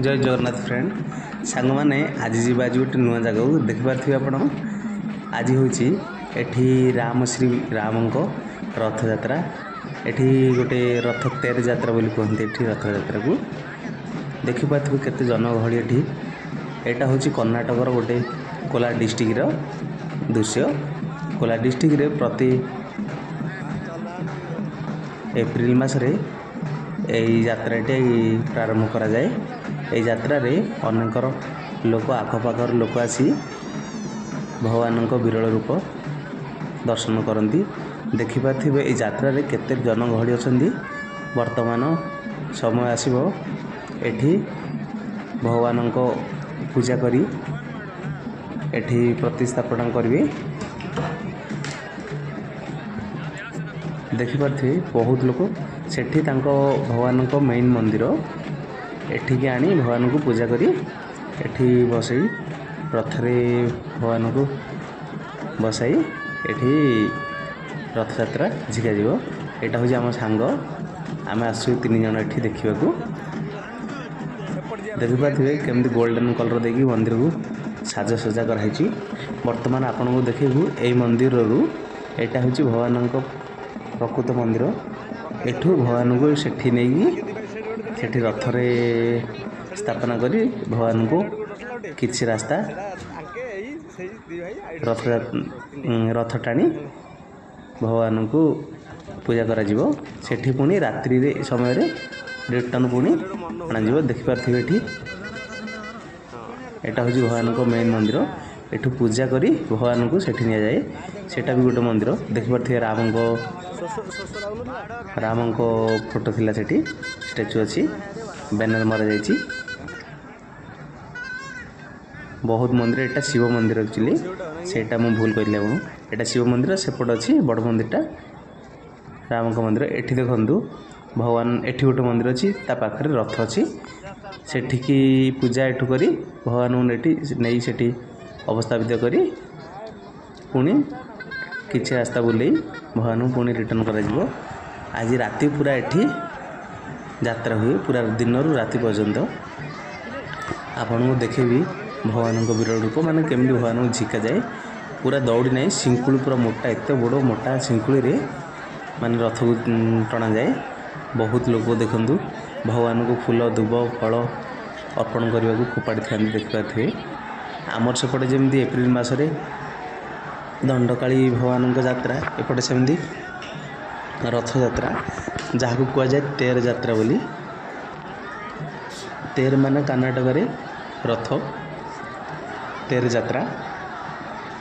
ଜୟ Jagannath friend, ସାଙ୍ଗମାନେ, ଆଜି ଯିବା ଆଜି ଗୋଟେ ନୂଆ ଜାଗାକୁ। ଦେଖିପାରୁଥିବେ ଆପଣ, ଆଜି ହେଉଛି ଏଠି ରାମ ଶ୍ରୀ ରାମଙ୍କ ରଥଯାତ୍ରା। ଏଠି ଗୋଟେ ରଥ ତେର ଯାତ୍ରା ବୋଲି କୁହନ୍ତି ଏଠି ରଥଯାତ୍ରାକୁ। ଦେଖିପାରୁଥିବେ କେତେ ଜନଗହଳି ଏଠି। ଏଇଟା ହେଉଛି କର୍ଣ୍ଣାଟକର ଗୋଟେ କୋଲାର ଡିଷ୍ଟ୍ରିକ୍ଟର ଦୃଶ୍ୟ। କୋଲାର ଡିଷ୍ଟ୍ରିକ୍ଟରେ ପ୍ରତି ଏପ୍ରିଲ ମାସରେ ଏଇ ଯାତ୍ରାଟି ପ୍ରାରମ୍ଭ କରାଯାଏ। ଏଇ ଯାତ୍ରାରେ ଅନେକର ଲୋକ, ଆଖପାଖର ଲୋକ ଆସି ଭଗବାନଙ୍କ ବିରଳ ରୂପ ଦର୍ଶନ କରନ୍ତି। ଦେଖିପାରୁଥିବେ ଏଇ ଯାତ୍ରାରେ କେତେ ଜନଗହଳି ଅଛନ୍ତି। ବର୍ତ୍ତମାନ ସମୟ ଆସିବ, ଏଠି ଭଗବାନଙ୍କ ପୂଜା କରି ଏଠି ପ୍ରତିସ୍ଥାପନା କରିବେ। ଦେଖିପାରୁଥିବେ ବହୁତ ଲୋକ ସେଠି ତାଙ୍କ ଭଗବାନଙ୍କ ମେନ୍ ମନ୍ଦିର ଏଠିକି ଆଣି ଭଗବାନଙ୍କୁ ପୂଜା କରି ଏଠି ବସେଇ, ରଥରେ ଭଗବାନଙ୍କୁ ବସାଇ ଏଠି ରଥଯାତ୍ରା ଝିକାଯିବ। ଏଇଟା ହେଉଛି ଆମ ସାଙ୍ଗ, ଆମେ ଆସୁଛୁ ତିନି ଜଣ ଏଠି ଦେଖିବାକୁ। ଦେଖିପାରୁଥିବେ କେମିତି ଗୋଲ୍ଡେନ୍ କଲର୍ ଦେଇକି ମନ୍ଦିରକୁ ସାଜସଜା କରାହେଇଛି। ବର୍ତ୍ତମାନ ଆପଣଙ୍କୁ ଦେଖେଇବୁ ଏଇ ମନ୍ଦିରରୁ, ଏଇଟା ହେଉଛି ଭଗବାନଙ୍କ ପ୍ରକୃତ ମନ୍ଦିର। ଏଠୁ ଭଗବାନଙ୍କୁ ସେଠି ନେଇକି ସେଠି ରଥରେ ସ୍ଥାପନା କରି ଭଗବାନଙ୍କୁ କିଛି ରାସ୍ତା ରଥ ରଥ ଟାଣି ଭଗବାନଙ୍କୁ ପୂଜା କରାଯିବ। ସେଠି ପୁଣି ରାତ୍ରିରେ ସମୟରେ ରିଟର୍ଣ୍ଣ ପୁଣି ଅଣାଯିବ। ଦେଖିପାରୁଥିବେ ଏଠି ଏଇଟା ହେଉଛି ଭଗବାନଙ୍କ ମେନ୍ ମନ୍ଦିର। ଏଠୁ ପୂଜା କରି ଭଗବାନଙ୍କୁ ସେଠି ନିଆଯାଏ। ସେଇଟା ବି ଗୋଟେ ମନ୍ଦିର। ଦେଖିପାରୁଥିବେ ରାମଙ୍କ ଫଟୋ ଥିଲା ସେଠି, ଷ୍ଟାଚୁ ଅଛି, ବ୍ୟାନର ମରାଯାଇଛି। ବହୁତ ମନ୍ଦିର। ଏଇଟା ଶିବ ମନ୍ଦିର ଆକ୍ଚୁଆଲି, ସେଇଟା ମୁଁ ଭୁଲ କହିଲି ଆପଣଙ୍କୁ। ଏଇଟା ଶିବ ମନ୍ଦିର, ସେପଟେ ଅଛି ବଡ଼ ମନ୍ଦିରଟା ରାମଙ୍କ ମନ୍ଦିର। ଏଠି ଦେଖନ୍ତୁ ଭଗବାନ, ଏଠି ଗୋଟେ ମନ୍ଦିର ଅଛି, ତା ପାଖରେ ରଥ ଅଛି। ସେଠିକି ପୂଜା ଏଠୁ କରି ଭଗବାନଙ୍କୁ ଏଠି ନେଇ ସେଠି ଅବସ୍ଥାପିତ କରି ପୁଣି କିଛି ରାସ୍ତା ବୁଲେଇ ଭଗବାନଙ୍କୁ ପୁଣି ରିଟର୍ଣ୍ଣ କରାଯିବ। ଆଜି ରାତି ପୁରା ଏଠି ଯାତ୍ରା ହୁଏ, ପୁରା ଦିନରୁ ରାତି ପର୍ଯ୍ୟନ୍ତ। ଆପଣଙ୍କୁ ଦେଖେଇବି ଭଗବାନଙ୍କ ବିରଳ ରୂପ, ମାନେ କେମିତି ଭଗବାନଙ୍କୁ ଝିକାଯାଏ। ପୁରା ଦଉଡ଼ି ନାହିଁ, ଶିଙ୍କୁଳି ପୁରା ମୋଟା, ଏତେ ବଡ଼ ମୋଟା ଶିଙ୍କୁଳିରେ ମାନେ ରଥକୁ ଟଣାଯାଏ। ବହୁତ ଲୋକ ଦେଖନ୍ତୁ ଭଗବାନଙ୍କୁ ଫୁଲ, ଦୁବ, ଫଳ ଅର୍ପଣ କରିବାକୁ ଫୋପାଡ଼ିଥାନ୍ତି। ଦେଖିପାରୁଥିବେ ଆମର ସେପଟେ ଯେମିତି ଏପ୍ରିଲ ମାସରେ ଦଣ୍ଡକାଳୀ ଭଗବାନଙ୍କ ଯାତ୍ରା, ଏପଟେ ସେମିତି ରଥଯାତ୍ରା, ଯାହାକୁ କୁହାଯାଏ ତେର ଯାତ୍ରା ବୋଲି। ତେର ମାନେ କର୍ଣ୍ଣାଟକରେ ରଥ, ତେର ଯାତ୍ରା।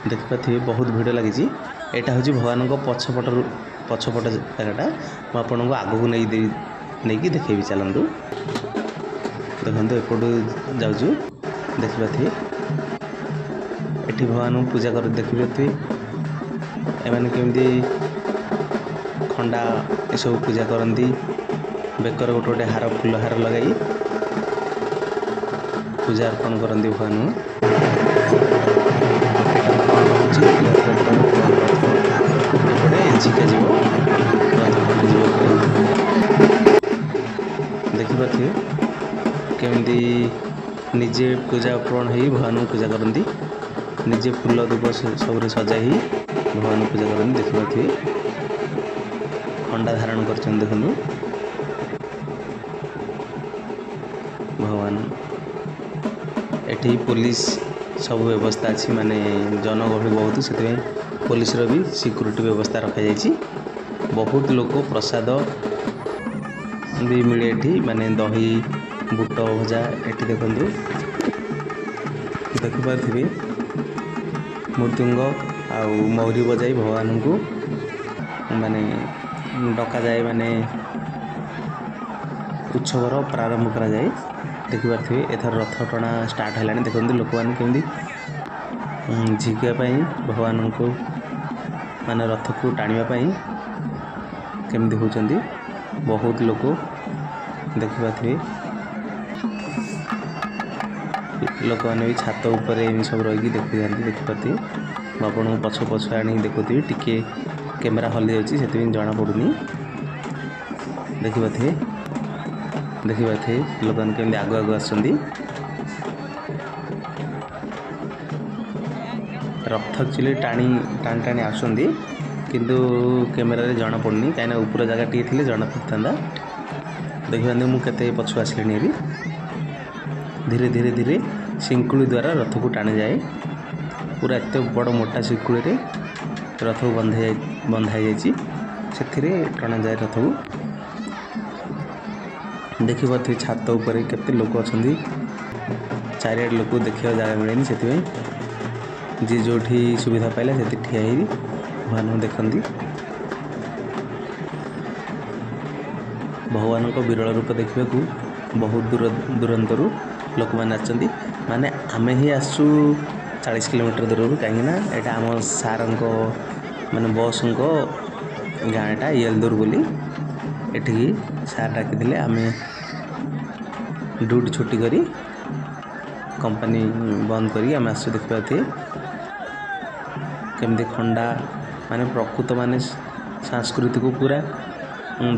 ଦେଖିପାରୁଥିବେ ବହୁତ ଭିଡ଼ ଲାଗିଛି। ଏଇଟା ହେଉଛି ଭଗବାନଙ୍କ ପଛପଟରୁ, ପଛପଟ ଜାଗାଟା। ମୁଁ ଆପଣଙ୍କୁ ଆଗକୁ ନେଇ ନେଇକି ଦେଖେଇବି, ଚାଲନ୍ତୁ। ଦେଖନ୍ତୁ ଏପଟୁ ଯାଉଛୁ, ଦେଖିପାରୁଥିବେ ଏଠି ଭଗବାନଙ୍କୁ ପୂଜା କରି। ଦେଖିପାରୁଥିବେ ଏମାନେ କେମିତି ଖଣ୍ଡା ଏସବୁ ପୂଜା କରନ୍ତି। ବେକରେ ଗୋଟେ ଗୋଟେ ହାର, ଫୁଲ ହାର ଲଗାଇ ପୂଜା ଅର୍ପଣ କରନ୍ତି ଭଗବାନଙ୍କୁ। ଏଇଟା ହେଉଛି ରଥଯାତ୍ରାର ରଥ, ଏପଟେ ଝିକାଯିବ, ରଥ ଟଣାଯିବ ଏପଟେ। ଦେଖିପାରୁଥିବେ କେମିତି ନିଜେ ପୂଜା ଅର୍ପଣ ହେଇ ଭଗବାନଙ୍କୁ ପୂଜା କରନ୍ତି। ନିଜେ ଫୁଲ ଧୂପ ସବୁରେ ସଜା ହେଇ ଭଗବାନଙ୍କୁ ପୂଜା କରନ୍ତି। ଦେଖିପାରୁଥିବେ ଖଣ୍ଡା ଧାରଣ କରିଛନ୍ତି, ଦେଖନ୍ତୁ ଭଗବାନ। ଏଠି ପୋଲିସ ସବୁ ବ୍ୟବସ୍ଥା ଅଛି, ମାନେ ଜନଗହଳି ବହୁତ, ସେଥିପାଇଁ ପୋଲିସର ବି ସିକ୍ୟୁରିଟି ବ୍ୟବସ୍ଥା ରଖାଯାଇଛି। ବହୁତ ଲୋକ, ପ୍ରସାଦ ବି ମିଳେ ଏଠି, ମାନେ ଦହି, ବୁଟ ଭଜା। ଏଠି ଦେଖନ୍ତୁ, ଦେଖିପାରୁଥିବେ ମୃଦୁଙ୍ଗ ଆଉ ମହୁରୀ ବଜାଇ ଭଗବାନଙ୍କୁ ମାନେ ଡକାଯାଏ, ମାନେ ଉତ୍ସବର ପ୍ରାରମ୍ଭ କରାଯାଏ। ଦେଖିପାରୁଥିବେ ଏଥର ରଥ ଟଣା ଷ୍ଟାର୍ଟ ହେଲାଣି। ଦେଖନ୍ତୁ ଲୋକମାନେ କେମିତି ଝିକିବା ପାଇଁ ଭଗବାନଙ୍କୁ, ମାନେ ରଥକୁ ଟାଣିବା ପାଇଁ କେମିତି ହେଉଛନ୍ତି। ବହୁତ ଲୋକ ଦେଖିପାରୁଥିବେ, ଲୋକମାନେ ବି ଛାତ ଉପରେ ଏମିତି ସବୁ ରହିକି ଦେଖୁଥାନ୍ତି। ଦେଖିପାରୁଥିବେ, ମୁଁ ଆପଣଙ୍କୁ ପଛ ପଛ ଆଣିକି ଦେଖୁଥିବି। ଟିକେ କ୍ୟାମେରା ହଲି ଯାଉଛି, ସେଥିପାଇଁ ଜଣାପଡ଼ୁନି। ଦେଖିପାରୁଥିବେ। ଦେଖିପାରୁଥିବେ ଲୋକମାନେ କେମିତି ଆଗୁ ଆଗୁ ଆସୁଛନ୍ତି। ରଥ ଆକ୍ଚୁଆଲି ଟାଣି ଟାଣି ଟାଣି ଆସୁଛନ୍ତି, କିନ୍ତୁ କ୍ୟାମେରାରେ ଜଣାପଡ଼ୁନି, କାହିଁକିନା ଉପର ଜାଗା ଟିକେ ଥିଲେ ଜଣାପଡ଼ିଥାନ୍ତା। ଦେଖିପାରନ୍ତି ମୁଁ କେତେ ପଛୁ ଆସିଲିଣି ହେରି। ଧୀରେ ଧୀରେ ଧୀରେ ଶିଙ୍କୁଳି ଦ୍ୱାରା ରଥକୁ ଟାଣାଯାଏ। ପୁରା ଏତେ ବଡ଼ ମୋଟା ଶିଙ୍କୁଳିରେ ରଥକୁ ବନ୍ଧା ହେଇଯାଇଛି, ସେଥିରେ ଟଣାଯାଏ ରଥକୁ। ଦେଖିପାରୁଥିବେ ଛାତ ଉପରେ କେତେ ଲୋକ ଅଛନ୍ତି। ଚାରିଆଡ଼େ ଲୋକ ଦେଖିବାକୁ ଜାଗା ମିଳେନି, ସେଥିପାଇଁ ଯିଏ ଯେଉଁଠି ସୁବିଧା ପାଇଲା ସେଠି ଠିଆ ହେଇ ଭଗବାନଙ୍କୁ ଦେଖନ୍ତି। ଭଗବାନଙ୍କ ବିରଳ ରୂପ ଦେଖିବାକୁ ବହୁତ ଦୂର ଦୂରାନ୍ତରୁ ଲୋକମାନେ ଆସିଛନ୍ତି। ମାନେ ଆମେ ହିଁ ଆସିଛୁ 40 କିଲୋମିଟର ଦୂରରୁ, କାହିଁକିନା ଏଇଟା ଆମ ସାରଙ୍କ ମାନେ ବସ୍ଙ୍କ ଗାଁଟା ୟେଲଦୁର ବୋଲି। ଏଠିକି ସାର୍ ଡାକିଥିଲେ, ଆମେ ଡ୍ୟୁଟି ଛୁଟି କରି କମ୍ପାନୀ ବନ୍ଦ କରିକି ଆମେ ଆସିଛୁ। ଦେଖିପାରୁଥିବେ କେମିତି ଖଣ୍ଡା ମାନେ ପ୍ରକୃତ ମାନେ ସଂସ୍କୃତିକୁ ପୁରା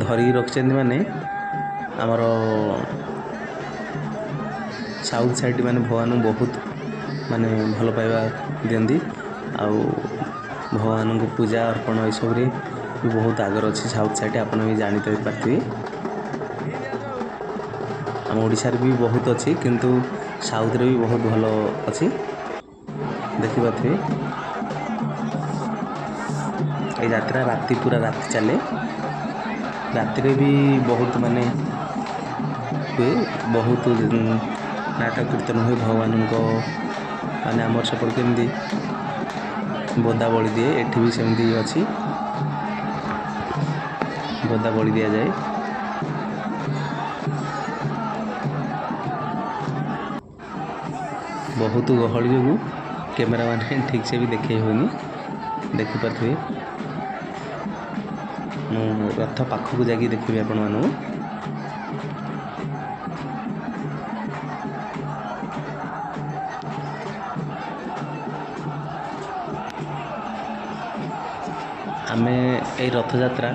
ଧରିକି ରଖିଛନ୍ତି। ମାନେ ଆମର ସାଉଥ୍ ସାଇଡ଼୍ ମାନେ ଭଗବାନଙ୍କୁ ବହୁତ ମାନେ ଭଲ ପାଇବା ଦିଅନ୍ତି, ଆଉ ଭଗବାନଙ୍କୁ ପୂଜା ଅର୍ପଣ ଏସବୁରେ ବି ବହୁତ ଆଗରେ ଅଛି ସାଉଥ୍ ସାଇଡ଼୍। ଆପଣ ବି ଜାଣି ପାରିଥିବେ। ଆମ ଓଡ଼ିଶାରେ ବି ବହୁତ ଅଛି, କିନ୍ତୁ ସାଉଥ୍ରେ ବି ବହୁତ ଭଲ ଅଛି। ଦେଖିପାରୁଥିବେ ଏଇ ଯାତ୍ରା ରାତି ପୁରା ରାତି ଚାଲେ। ରାତିରେ ବି ବହୁତ ମାନେ ହୁଏ, ବହୁତ ନାଟକ କୀର୍ତ୍ତନ ହୁଏ ଭଗବାନଙ୍କ। ମାନେ ଆମର ସେପଟେ କେମିତି ବୋଦା ବଳି ଦିଏ, ଏଠି ବି ସେମିତି ଅଛି, ବୋଦା ବଳି ଦିଆଯାଏ। ବହୁତ ଗହଳି ଯୋଗୁଁ କ୍ୟାମେରା ମାନେ ଠିକ୍ସେ ବି ଦେଖେଇ ହେଉନି। ଦେଖିପାରୁଥିବେ ମୁଁ ରଥ ପାଖକୁ ଯାଇକି ଦେଖିବି ଆପଣମାନଙ୍କୁ। ଆମେ ଏଇ ରଥଯାତ୍ରା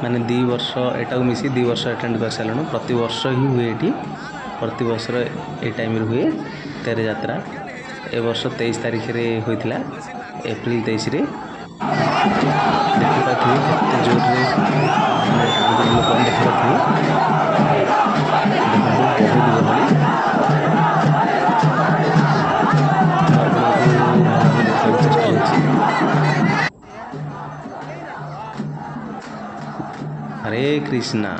ମାନେ 2 ବର୍ଷ, ଏଟାକୁ ମିଶି 2 ବର୍ଷ ଆଟେଣ୍ଡ କରିସାରିଲୁଣୁ। ପ୍ରତିବର୍ଷ ହିଁ ହୁଏ ଏଠି, ପ୍ରତିବର୍ଷର ଏଇ ଟାଇମ୍ରେ ହୁଏ ତେର ଯାତ୍ରା। ଏ ବର୍ଷ 23 ତାରିଖରେ ହୋଇଥିଲା, ଏପ୍ରିଲ 23ରେ। ଦେଖିପାରୁଥିବେ କେତେ ଜୋରରେ ମାନେ ଟାଣୁଛନ୍ତି ଲୋକମାନେ, ଦେଖିପାରୁଥିବେ। ଦେଖନ୍ତୁ ବହୁତ ଗହଳି। ମୁଁ ଆପଣଙ୍କୁ ଭଲ ଭାବେ ଦେଖିବାକୁ ଚେଷ୍ଟା କରୁଛି। ହରେ କୃଷ୍ଣା,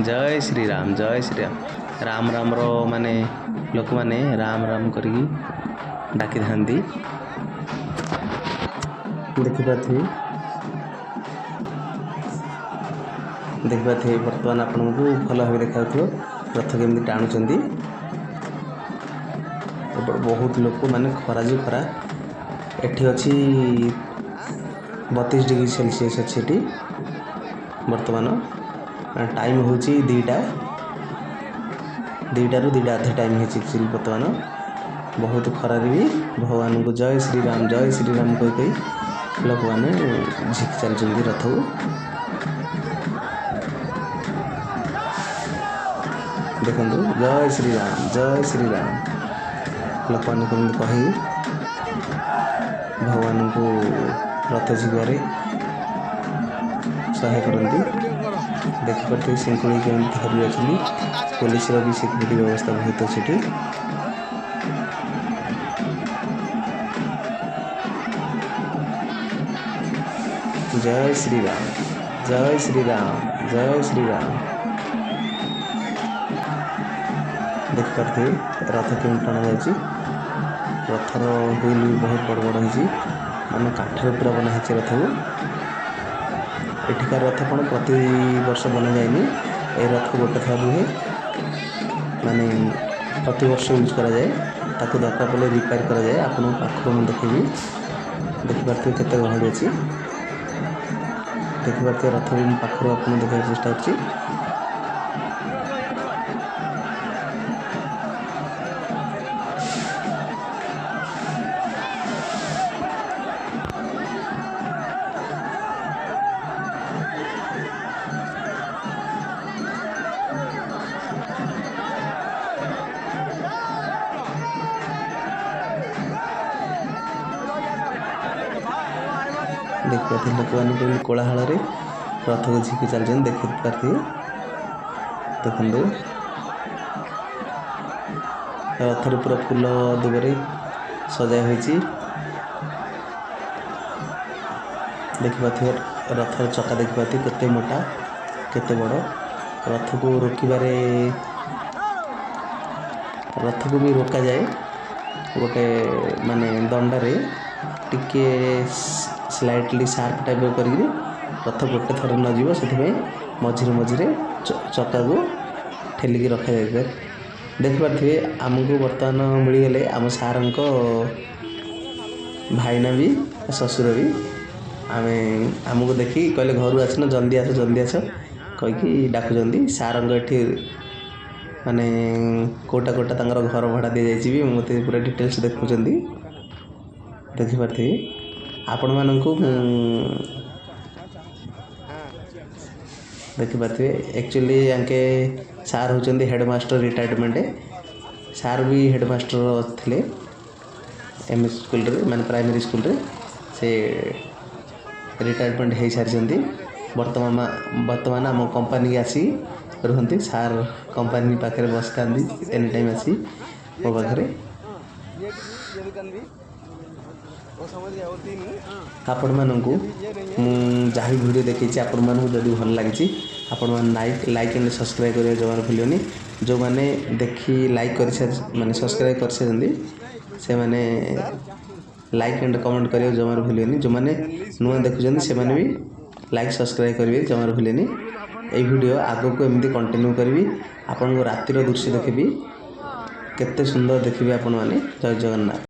ଜୟ ଶ୍ରୀରାମ, ଜୟ ଶ୍ରୀରାମ। ରାମ ରାମର ମାନେ ଲୋକମାନେ ରାମ ରାମ କରିକି ଡାକିଥାନ୍ତି। ଦେଖିପାରୁଥିବେ, ଦେଖିପାରୁଥିବେ ବର୍ତ୍ତମାନ ଆପଣଙ୍କୁ ଭଲ ଭାବେ ଦେଖାଯାଉଥିବ ରଥ କେମିତି ଟାଣୁଛନ୍ତି। ଏପଟେ ବହୁତ ଲୋକ, ମାନେ ଖରା ଯେ ଖରା ଏଠି ଅଛି, 32 ଡିଗ୍ରୀ ସେଲସିୟସ୍ ଅଛି ଏଠି ବର୍ତ୍ତମାନ। ଟାଇମ୍ ହେଉଛି 2ଟା, 2ଟାରୁ 2ଟା ଅଧେ ଟାଇମ୍ ହେଇଛି ଆକ୍ଚୁଆଲି ବର୍ତ୍ତମାନ। ବହୁତ ଖରାରେ ବି ଭଗବାନଙ୍କୁ ଜୟ ଶ୍ରୀରାମ ଜୟ ଶ୍ରୀରାମ କହି କହି ଲୋକମାନେ ଝିକି ଚାଲିଛନ୍ତି ରଥକୁ। ଦେଖନ୍ତୁ ଜୟ ଶ୍ରୀରାମ ଜୟ ଶ୍ରୀରାମ ଲୋକମାନେ କେମିତି କହି ଭଗବାନଙ୍କୁ ରଥ ଝିକିବାରେ ସହାୟ କରନ୍ତି। ଦେଖିପାରୁଥିବେ ଶିଙ୍କୁଳି କେମିତି ଧରି ଅଛନ୍ତି। ପୋଲିସର ବି ସିକ୍ୟୁରିଟି ବ୍ୟବସ୍ଥା ବହୁତ ଅଛି ଏଠି। ଜୟ ଶ୍ରୀରାମ ଜୟ ଶ୍ରୀରାମ ଜୟ ଶ୍ରୀରାମ। ଦେଖିପାରୁଥିବେ ରଥ କେମିତି ଟଣାଯାଉଛି। ରଥର ହୁଇଲ୍ ବି ବହୁତ ବଡ଼ ବଡ଼ ହେଇଛି, ମାନେ କାଠରେ ପୁରା ବନା ହେଇଛି ରଥକୁ। ଏଠିକାର ରଥ କ'ଣ ପ୍ରତି ବର୍ଷ ବନାଯାଏନି, ଏ ରଥ ଗୋଟେ ଥର ରୁହେ, ମାନେ ପ୍ରତିବର୍ଷ ୟୁଜ୍ କରାଯାଏ। ତାକୁ ଦରକାର ପଡ଼ିଲେ ରିପେୟାର କରାଯାଏ। ଆପଣଙ୍କ ପାଖରୁ ମୁଁ ଦେଖେଇବି। ଦେଖିପାରୁଥିବେ କେତେ ଗହଳି ଅଛି। ଦେଖିପାରୁଥିବେ ରଥ ବି ମୁଁ ପାଖରୁ ଆପଣଙ୍କୁ ଦେଖିବାକୁ ଚେଷ୍ଟା କରୁଛି। ଦେଖିପାରୁଥିବେ ଲୋକମାନେ କେମିତି କୋଳାହଳରେ ରଥକୁ ଝିକି ଚାଲିଛନ୍ତି, ଦେଖିପାରୁଥିବେ। ଦେଖନ୍ତୁ, ରଥରେ ପୁରା ଫୁଲ ଦୁବରେ ସଜା ହୋଇଛି। ଦେଖିପାରୁଥିବେ, ରଥର ଚକା ଦେଖିପାରୁଥିବେ କେତେ ମୋଟା, କେତେ ବଡ଼। ରଥକୁ ରୋକିବାରେ, ରଥକୁ ବି ରୋକାଯାଏ ଗୋଟେ ମାନେ ଦଣ୍ଡାରେ, ଟିକେ ସ୍ଲାଇଟଲି ସାର୍ପ ଟାଇପ୍ର କରିକିରି। ରଥ ଗୋଟେ ଥର ନ ଯିବ, ସେଥିପାଇଁ ମଝିରେ ମଝିରେ ଚକାକୁ ଠେଲିକି ରଖାଯାଇଥାଏ। ଦେଖିପାରୁଥିବେ, ଆମକୁ ବର୍ତ୍ତମାନ ମିଳିଗଲେ ଆମ ସାର୍ଙ୍କ ଭାଇନା ବି, ଶ୍ୱଶୁର ବି। ଆମେ ଆମକୁ ଦେଖି କହିଲେ, ଘରୁ ଆସୁନ, ଜଲ୍ଦି ଆସ, ଜଲ୍ଦି ଆସ କହିକି ଡାକୁଛନ୍ତି। ସାର୍ଙ୍କ ଏଠି ମାନେ କେଉଁଟା କେଉଁଟା ତାଙ୍କର ଘର ଭଡ଼ା ଦିଆଯାଇଛି ବି ମୋତେ ପୁରା ଡିଟେଲ୍ସ ଦେଖାଉଛନ୍ତି। ଦେଖିପାରୁଥିବେ, ଆପଣମାନଙ୍କୁ ମୁଁ ଦେଖିପାରୁଥିବେ। ଆକ୍ଚୁଆଲି ଆଙ୍କେ ସାର୍ ହେଉଛନ୍ତି ହେଡ଼୍ ମାଷ୍ଟର ରିଟାୟାରମେଣ୍ଟ। ସାର୍ ବି ହେଡ଼୍ ମାଷ୍ଟର ଥିଲେ ଏମ୍ ଇ ସ୍କୁଲରେ, ମାନେ ପ୍ରାଇମେରୀ ସ୍କୁଲରେ। ସେ ରିଟାୟାରମେଣ୍ଟ ହେଇସାରିଛନ୍ତି। ବର୍ତ୍ତମାନ ଆମ କମ୍ପାନୀକି ଆସି ରୁହନ୍ତି। ସାର୍ କମ୍ପାନୀ ପାଖରେ ବସିଥାନ୍ତି ଏନି ଟାଇମ୍ ଆସି ମୋ ପାଖରେ। ये ये दुकान भी वो समझ गया, वो तीन। ଆପଣମାନଙ୍କୁ ମୁଁ ଯାହା ବି ଭିଡ଼ିଓ ଦେଖେଇଛି, ଆପଣମାନଙ୍କୁ ଯଦି ଭଲ ଲାଗିଛି, ଆପଣମାନେ ଲାଇକ୍ ଆଣ୍ଡ ସବସ୍କ୍ରାଇବ୍ କରିବା ଜମାରୁ ଭୁଲିବେନି। ଯେଉଁମାନେ ଦେଖି ଲାଇକ୍ କରିସାରି, ମାନେ ସବସ୍କ୍ରାଇବ୍ କରିସାରିଛନ୍ତି, ସେମାନେ ଲାଇକ୍ ଆଣ୍ଡ କମେଣ୍ଟ କରିବାକୁ ଜମାରୁ ଭୁଲିବେନି। ଯେଉଁମାନେ ନୂଆ ଦେଖୁଛନ୍ତି, ସେମାନେ ବି ଲାଇକ୍ ସବସ୍କ୍ରାଇବ୍ କରିବେ ଜମାରୁ ଭୁଲିବେନି। ଏଇ ଭିଡ଼ିଓ ଆଗକୁ ଏମିତି କଣ୍ଟିନ୍ୟୁ କରିବି। ଆପଣଙ୍କୁ ରାତିର ଦୃଶ୍ୟ ଦେଖିବି, କେତେ ସୁନ୍ଦର ଦେଖିବେ ଆପଣମାନେ। ଜୟ ଜଗନ୍ନାଥ।